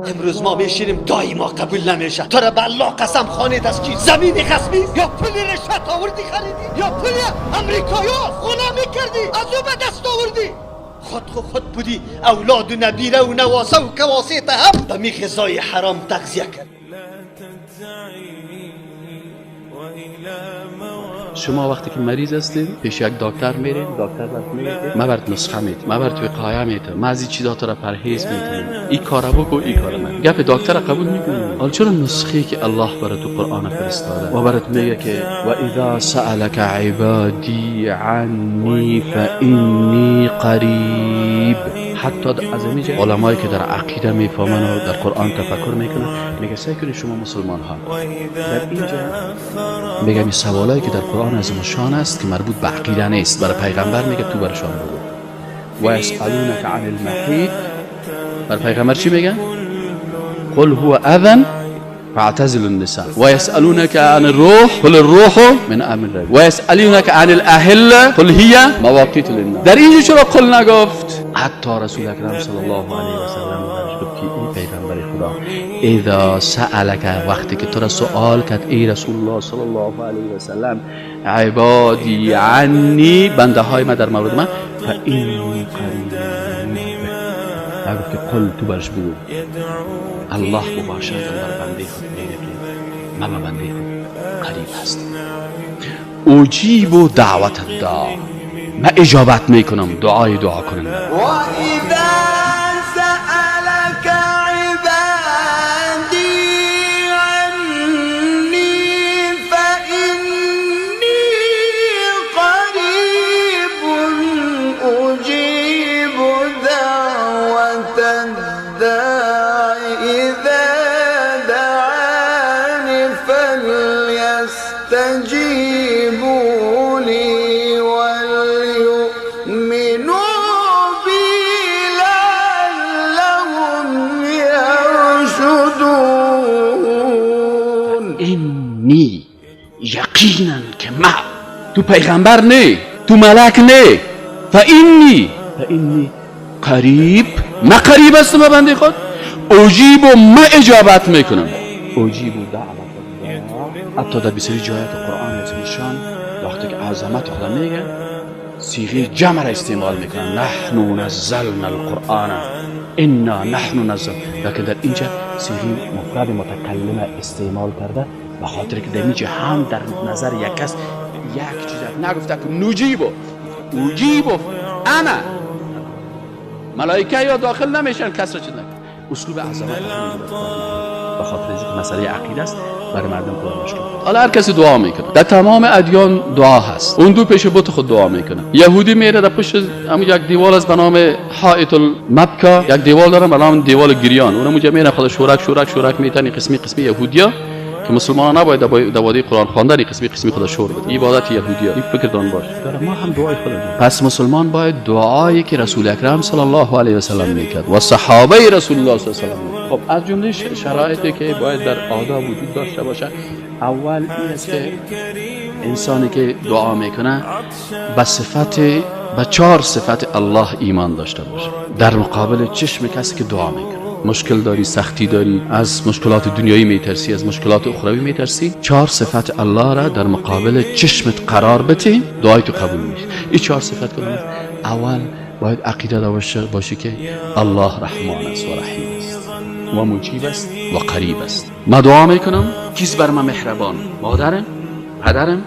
امروز ما میشینیم دایی ما قبول نمیشه. تو را به الله قسم خانه از کی زمین خصمی یا پول رشوت آوردی خریدی یا پول امریکایی خونه میکردی از او به دست آوردی. خود خود خود بودی اولاد و نبیره و نواسه و کواسیت هم به می غذای حرام تغذیه کرد. شما وقتی که مریض هستید پیش یک دکتر میرید، دکتر برات میگه ما برات نسخه میدم، ما برات وقایه میدم، ما از این چیزا تو را پرهیز میکنم، این کارا بکو این کارا نکن. گپ دکتر قبول میکنی؟ حالا چرا نسخه که الله برات تو قرآن فرستاده و برات میگه که و اذا سألك عبادی عنی فانی قریب، حتی از اینجا علمایی که در عقیده میفهمن و در قرآن تفکر میکنن میگه سعی کنید شما مسلمان ها در اینجا میگه این سوالایی که در قرآن از شان است که مربوط به عقیده نیست، برای پیغمبر میگه تو برشان بگو. و یسألونک عن المحیط، بر پیغمبر چی میگه؟ قل هو اذى فاعتزلوا النساء. ويسألونك عن الروح قل الروح من امر ربي. ويسألونك عن الاهله قل هي مواقيت للناس. در اینجا چرا قل نگفت؟ حتی رسول اکرم صلی الله علیه و سلم گفت که ای پیغمبر خدا اذا سألك، وقتی که تو را سوال کرد ای رسول الله صلی الله علیه و سلم، عبادی عنی، بنده های من در مورد من، فانی قریب، نگفت که قل تو برش بگو. الله مباشرتا بر بنده خود میگه که من به بنده خود قریب هستم. اجیب دعوت الداع، من اجابت میکنم دعای دعا کننده. و اذا سألك عبادی عنی فانی قریب اجیب دعوت الداع اذا دعان فلیستجیبوا لی ولیؤمنوا بی لعلهم یرشدون. اینی یقینا که ما تو پیغمبر نه، تو ملک نه، فانی قریب، ما قریب هستم به بنده خود، اجیب و ما اجابت میکنم. اجیب و دعوت الله. حتی در بسیاری جایات قرآن از نشان وقتی که عظمت خدا میگه صیغه جمع را استعمال میکنن، نحن نزلنا القرآن انا نحن نزل، لکن در اینجا صیغه مفرد متکلم استعمال کرده به خاطر که در اینجا هم در نظر یک کس یک چیز نگفته که نجیب و اجیب و انا، ملائکه یا داخل نمیشن کس را چیز نکن. اسلوب عظمت به خاطر اینکه مسئله عقیده است برای مردم کار مشکل. حالا هر کسی دعا میکنه، در تمام ادیان دعا هست. اون دو پیش بت خود دعا میکنه. یهودی میره در پشت همون یک دیوال است به نام حائط المبکا، یک دیوال دارن به نام دیوال گریان، اونم اونجا میره خود شورک شورک شورک میتنی قسمی قسمی یهودیا که مسلمان نباید در وادی قرآن خواندن قسمی قسمی خود شور بده. این عبادت یهودیا، این فکر دان باش. داره ما هم دعای خود داریم. پس مسلمان باید دعایی که رسول اکرم صلی الله علیه و سلم میکرد و صحابه رسول الله صلی الله علیه و سلم. خب از جمله شرایطی که باید در آداب وجود داشته باشه، اول این است که انسانی که دعا میکنه به صفت، به چهار صفت الله ایمان داشته باشه. در مقابل چشم کسی که دعا میکنه، مشکل داری، سختی داری، از مشکلات دنیایی میترسی، از مشکلات اخروی میترسی، چهار صفت الله را در مقابل چشمت قرار بده، دعای تو قبول میشه. این چهار صفت کدوم است؟ اول باید عقیده داشته باشی که الله رحمان است و رحیم است و مجیب است و قریب است. من دعا میکنم کیست بر من مهربان؟ مادرم، پدرم.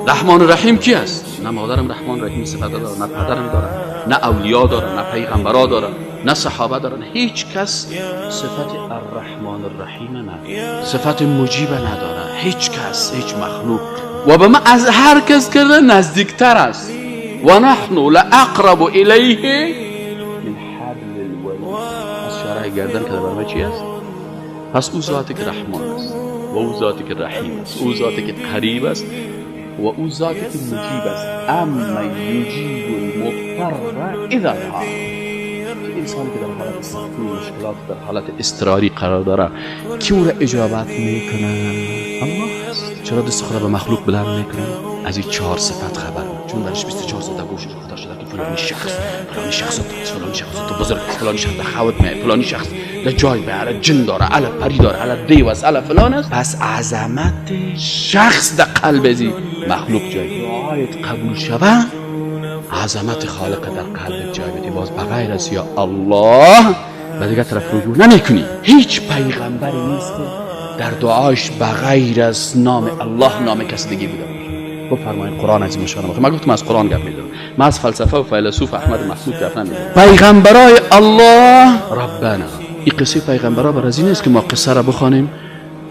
رحمان و رحیم کی است؟ نه مادرم رحمان رحیم صفت داره، نه پدرم داره، نه اولیا داره، نه پیغمبرا داره، نه صحابه دارن. هیچ کس صفت الرحمن الرحیم نداره، صفت مجیب نداره، هیچ کس، هیچ مخلوق. و به ما از هر کس کرده نزدیکتر است. و نحن لاقرب الیه من حبل الورید. از شارع گردن که بر ما چی است؟ پس او ذاتی که رحمان است و او ذاتی که رحیم است، او ذاتی که قریب است و او ذاتی که مجیب است. اما یجیب المضطر اذا دعا. انسانی که در حالت سختی و مشکلات، در حالت اضطراری قرار داره، کی او را اجابت میکنه؟ الله است. چرا دست خدا به مخلوق بلند میکنه؟ از این 4 صفت خبر، چون درش 24 ساعت گوشش گفته شده که فلانی شخص، فلانی شخص تو، فلانی شخص تو بزرگ، فلانی شخص خوت می، فلانی شخص در جای به علی جن داره، علی پری داره، علی دیو است، علی فلان است. پس عظمت شخص در قلب ازی مخلوق جای. دعایت قبول شوه، عظمت خالق در قلب جای بدی. باز بغیر از یا الله به دیگه طرف رجوع نمیکنی. هیچ پیغمبری نیست در دعاش بغیر از نام الله نام کس دیگه بوده باشه. بفرمایید قرآن عظیم شان. من گفتم از قرآن گپ میزنم، من از فلسفه و فیلسوف احمد محمود گپ نمیزنم. پیغمبرای الله ربنا، این قصه پیغمبرا بر از این نیست که ما قصه را بخوانیم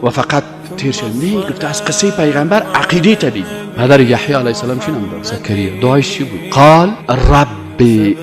و فقط تیر شویم. نه، گفته از قصه پیغمبر عقیده تا بگی. پدر یحیی علیه السلام چی نام داشت؟ زکریا. دعایش چی بود؟ قال رب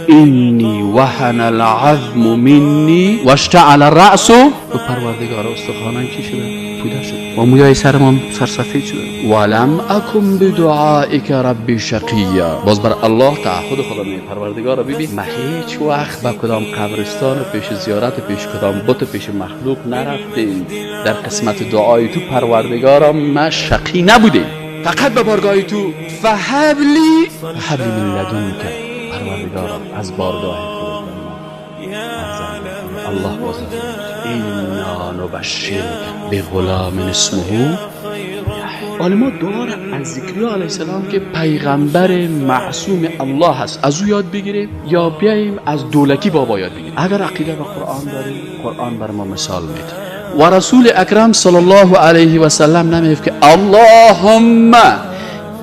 اینی وهن العظم منی واشتعل الرأس. و پروردگار استخوانم چی شده؟ پوده شد و مویای سرم سرسفید شده. ولم اکن بدعائک ربی شقیا. باز بر الله تعهد خدا می پروردگار ببین، من هیچ وقت به کدام قبرستان پیش زیارت پیش کدام بت پیش مخلوق نرفتیم. در قسمت دعای تو پروردگارم من شقی نبودیم، فقط به بارگاه تو فهب لی، فهب لی من لدنک، پروردگارم از بارگاه خودت الله باز اینا نبشرک بغلام اسمه. حالا ما دعا را از زکریا علیه السلام که پیغمبر معصوم الله هست از او یاد بگیریم، یا بیاییم از دولکی بابا یاد بگیریم؟ اگر عقیده به قرآن داریم، قرآن بر ما مثال میده. و رسول اکرم صلی الله علیه و سلم نمیگه که اللهم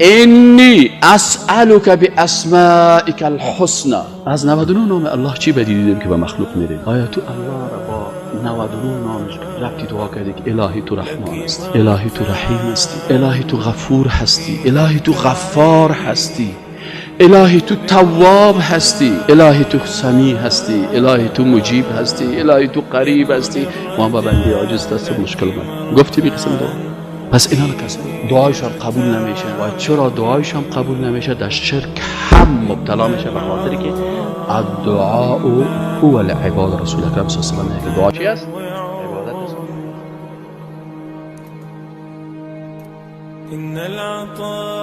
انی اسألک باسمائک الحسنى. از 99 نام الله چی بدی دیدیم که به مخلوق میریم؟ آیا تو الله را با 99 نامش رفتی دعا کردی که الهی تو رحمان هستی، الهی تو رحیم هستی، الهی تو غفور هستی، الهی تو غفار هستی، الهی تو تواب هستی، الهی تو سمیع هستی، الهی تو مجیب هستی، الهی تو قریب هستی، ما با بنده عاجز دست مشکل من گفتی بی قسم دعا. پس اینا کسایی دعایشان قبول نمیشه. و چرا دعایشان قبول نمیشه؟ در شرک هم مبتلا میشه، به خاطر که الدعاء هو العباده. رسول اکرم صلی الله علیه و سلم دعا چی است؟ عبادت است. ان العطاء